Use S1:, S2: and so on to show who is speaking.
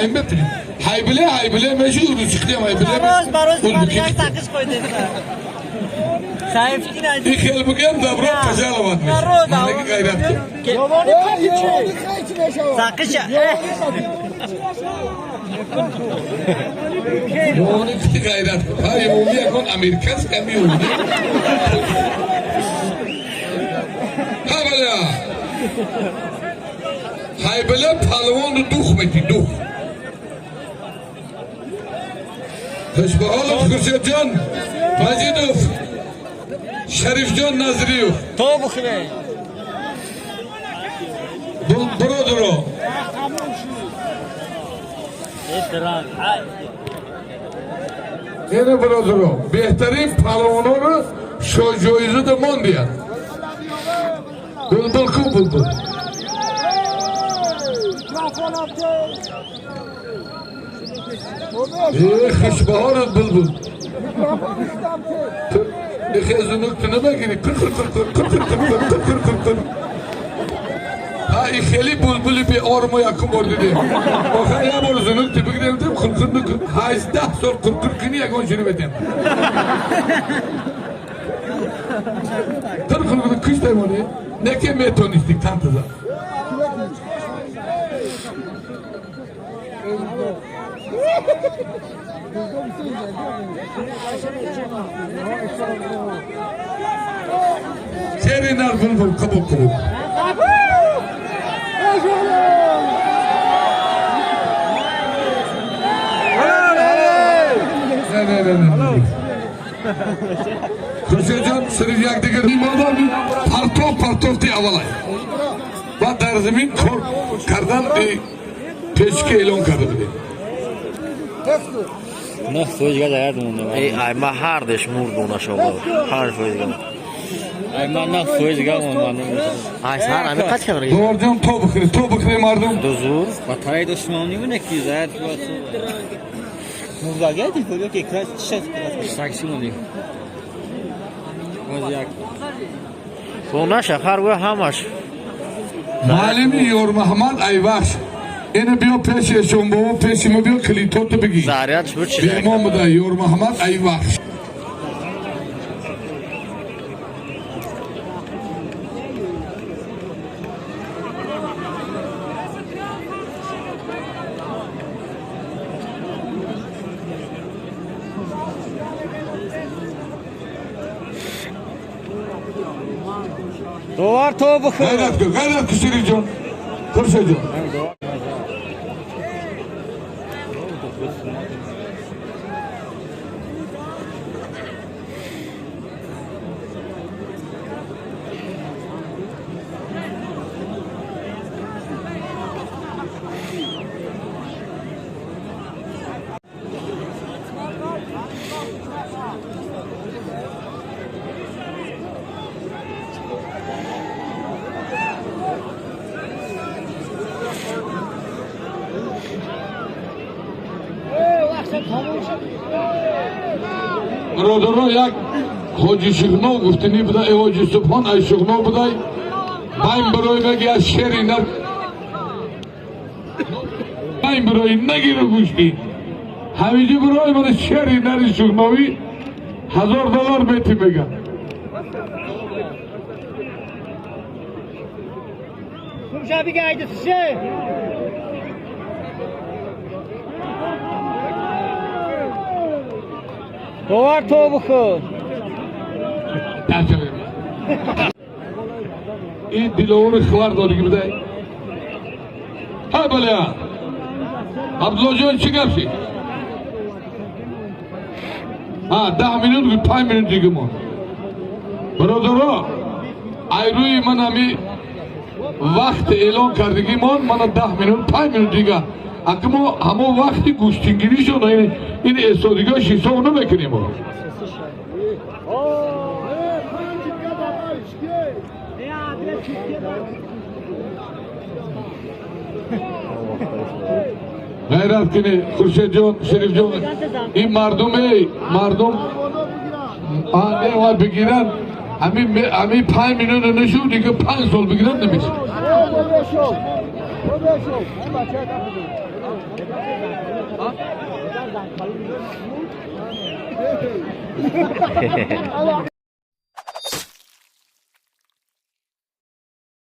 S1: Ҳайбиле ҳайбиле ҳайбиле меши урусиқдем ҳайбиле.
S2: Роз ба роз як сақиш қойдем. Сайфдин
S1: И хел бугем добро пожаловать меши. Манаки ғайрат кун.
S2: Сақиш.
S1: Ёни кити ғайрат кун. Ҳа имоми ягон американс ками ёни. Ҳа баля. Ҳайбиле палвону дух мети дух. Хушбаҳолов Хуршедҷон Мажидов, Шарифҷон Назриев.
S2: То бухре.
S1: Бародаро. Ина бародаро, беҳтарин палвононро шоҳҷоизада мондиянд. Булбул ку булбул. Э, хушбаҳорат булбул. Ихе зунук ту намегирӣ. Қир қир қир қир қир қир қир қир қир қир қир. Ҳа и хели булбули беор мо якум бор дидем. Охир як бор зунук ту бигирем дим қир қир 18 сол қир қир кунӣ ягон чиро метем. Қир қир қир куштаймони. Не ки метонистӣ кантаза. Шери нар булбул қабул қабул. Не не не не. Хуршедҷон сириф якдигар партов партовти аввалай. Ва дар замин кор кардан пешки эълон карда будем.
S3: Не фоизга заряд монда.
S4: Эй, ай ма ҳардеш мурдона шоба. 5 фоизга.
S3: Ай ма на фоизга монда.
S4: Ай сар ами қат камра.
S1: Доварҷон то бихӯре, то бихӯре мардум.
S4: Дузур.
S3: Батарея дошман мебине ки заряд
S2: Мурдага телефон ки экран чиша.
S3: Сакси монди. Боз як.
S4: Хонаша ҳар гӯя ҳамаш.
S1: Муаллими Ёрмаҳмад Айвахш. Ина биё пеши эшон бобо пеши мо биё калитото бигир.
S4: Заряд шуд чи?
S1: Бемон буда Ёрмаҳмад Айвахш.
S3: Довар то бихӯр.
S1: Ғайрат кун, ғайрат кун Шерифҷон. Хуршедҷон. Бародаро як ҳоҷи Шуғнов гуфтанӣ буда, э ҳоҷи Субҳон ай Шуғнов будай. Байн барои меги аз шери нар байн барои нагиру гӯшти. Ҳамиҷи барои мана шери нари Шуғновӣ 1000 доллар мети меган.
S2: Шумша бига айдиси.
S3: Довар то бихӯр.
S1: Ин диловори хабар додагӣ будай. Ҳа баля. Абдуллоҷон чӣ гап шид? Ҳа 10 минут 5 минут дига монд. Бародаро, ай рӯи ман ҳами вақт эълон кардагӣ мон мана 10 минут 5 минут дига. Ака мо ҳамон вақти гӯштингиришон ин эстодигиҳош ҳисоб намекунем мо. Ғайрат кунӣ Хуршедҷон, Шерифҷон, ин мардум эй мардум не бигиранд ҳамин 5 минута нашуд дига 5 сол бигиранд намешад. А?